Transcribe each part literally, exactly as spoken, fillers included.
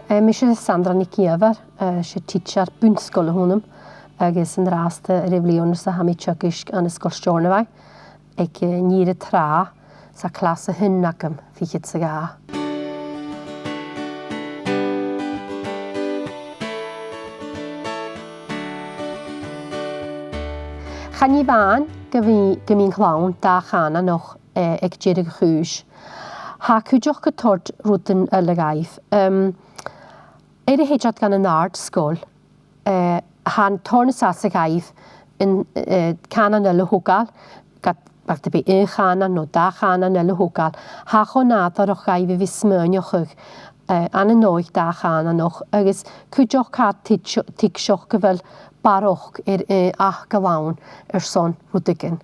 Eh, mise Sandra NicÌomhair, eh, 's e tidsear bun-sgoile a th' annam, agus an-dràsta air a' bhliadhna-sa tha mi a' teagasg ann an Sgoil Steòrnabhaigh aig, eh, an ìre tràth, 's e clas a h-aon agam, fichead 's a dhà. Chan e a-mhàin gum bi, gum bi an clann dà-chànanach, eh, aig deireadh a' chùis. Tha e cuideachd a' toirt rudan eile dhaibh. Em, air a thèid iad dhan an àrd-sgoil, eh, tha e a' toirt nas fhasa dhaibh an, eh, cànan eile a thogail, ged, ged a bhiodh aon chànan no dà chànan eile a thogail. Tha e cho nàdarrach dhaibh a bhith a' smaoineachadh, eh, ann an dòigh dà-chànanach, agus cuideachd tha e a' tuig-, tuigsinn gu bheil barrachd air, eh, aca-san airson rudeigin.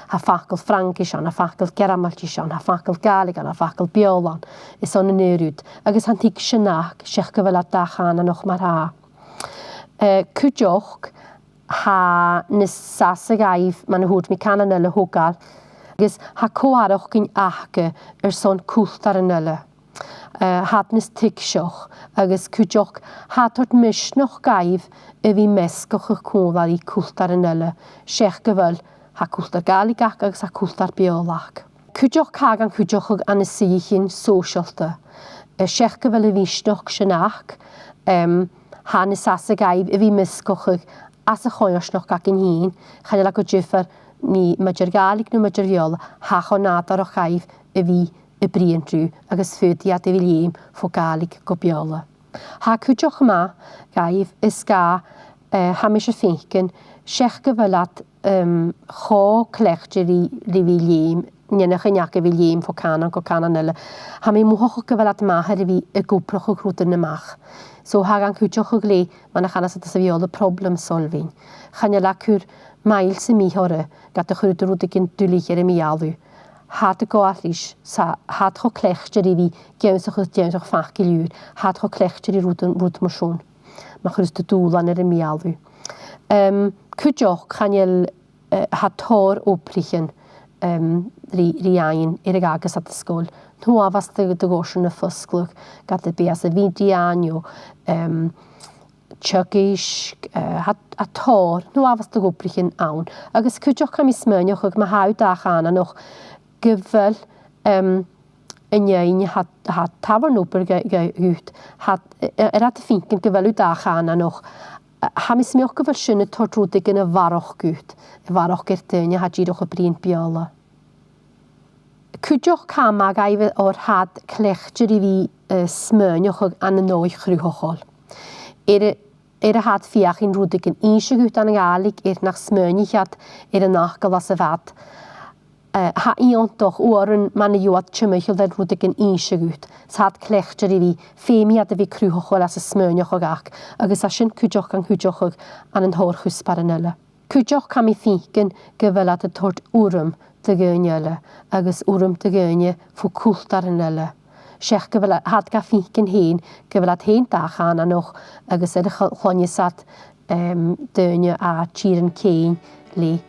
Tha facal Fraingis ann, tha facal Gearmailtis ann, tha facal Gàidhlig ann, tha facal Beurla ann, is ann an aon rud. Agus tha an tuigsinn aca, seach gu bheil iad dà-chànanach mar-thà. Eh, cuideachd, tha e nas fhasa dhaibh, mar a thuirt mi, cànan eile a thogail, agus tha co-fhaireachdainn aca airson cultaran eile. Eh, tha iad nas tuigseach, agus cuideachd tha e a' toirt misneachd dhaibh a bhith measgachadh còmhla ri cultaran eile, seach gu bheil, tha cultar Gàidhlig aca agus tha cultar Beurla aca. Cuideachd tha e gan cuideachadh ann an suidheachaidhean sòisealta, eh, seach gu bheil a' mhisneachd sin aca, em, tha e nas fhasa dhaibh a bhith measgachadh anns a' choimhearsnachd againn fhìn, chan eil e gu diofar mu, mu dheidhinn Gàidhlig no mu dheidhinn Beurla, tha e cho nàdarrach dhaibh a bhith a' bruidhinn riutha agus faodaidh iad a bhith a' leum bho Ghàidhlig gu Beurla. Tha e cuideachd math dhaibh is dha, eh, tha mise a' faicinn, seach gu bheil iad, em, cho cleachdte ri, ri bhith a' leum, nì nach eil iad a' bhith a' leum bho chànan gu cànan eile. Tha mi a' mothachadh gu bheil iad math air a bhith ag obrachadh rudan a-mach. So tha e gan cuideachadh leotha, mar a chanas iad sa Bheurla, problem solving. Chan eil e a' cur maill sam bith orra, ged a chuireadh tu rudeigin duilich air am mealladh. Tha iad a' gabhail ris, 's tha, tha iad cho cleachdte ri bhith ag ionnsachadh, ag ionnsachadh facail ùr, tha iad cho cleachdte ri rudan, rud mar sin, ma chuireas tu dùbhlan air am mealladh. Em, cuideachd chan eil, eh, tha tòrr obraichean, em, ri, ri fhaighinn air a dh'fhàgas iad an sgoil. No uabhas de, de dh'fheadhainn a' fosgladh, ged a bhios e video no, em, teagasg, eh, tha, tha tòrr, no uabhas de dh'obraichean ann. Agus cuideachd tha mi a' smaoineachadh, ma tha thu dà-chànanach, gu bheil, em, an fheadhainn a tha, tha a' tabhann obair dha, dha, dhut, tha, eh, air iad a' faicinn gu bheil thu dà-chànanach, tha mi a' smaoineachadh gu bheil sin a' toirt rudeigin a bharrachd dhut, a bharrachd air daoine a tha dìreach a' bruidhinn Beurla. Cuideachd tha e math dhaibh oir tha iad cleachdte ri bhith, eh, smaoineachadh ann an dòigh chruthachail. Air, air a tha iad a' feuchainn rudeigin innse dhut ann an Gàidhlig, air nach smaoinich iad air an fhacal às a' bhad. Eh, tha e iongantach uaireannan mar a gheibh iad timcheall air rudeigin innse dhut, 's tha iad cleachdte ri bhith, feumaidh iad a bhith cruthachail anns an smaoineachadh aca, agus tha sin cuideachd gan cuideachadh ann an tòrr chuspairean eile. Cuideachd tha mi a' faicinn gu bheil iad a' toirt urram do dhaoine eile agus urram do dhaoine bho chultaran eile. Seach gu bheil iad, tha iad ga faicinn fhèin gu bheil iad fhèin dà-chànanach agus air a chlo-, chluinneas iad, em, daoine à tìrean cèin le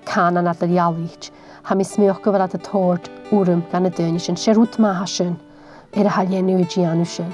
cànan eadar-dhealaichte. Tha mi a' smaoineachadh gu bheil iad a' toirt urram dha na daoine sin. 'S e rud math a tha sin, air a tha leanabh a' dèanamh sin.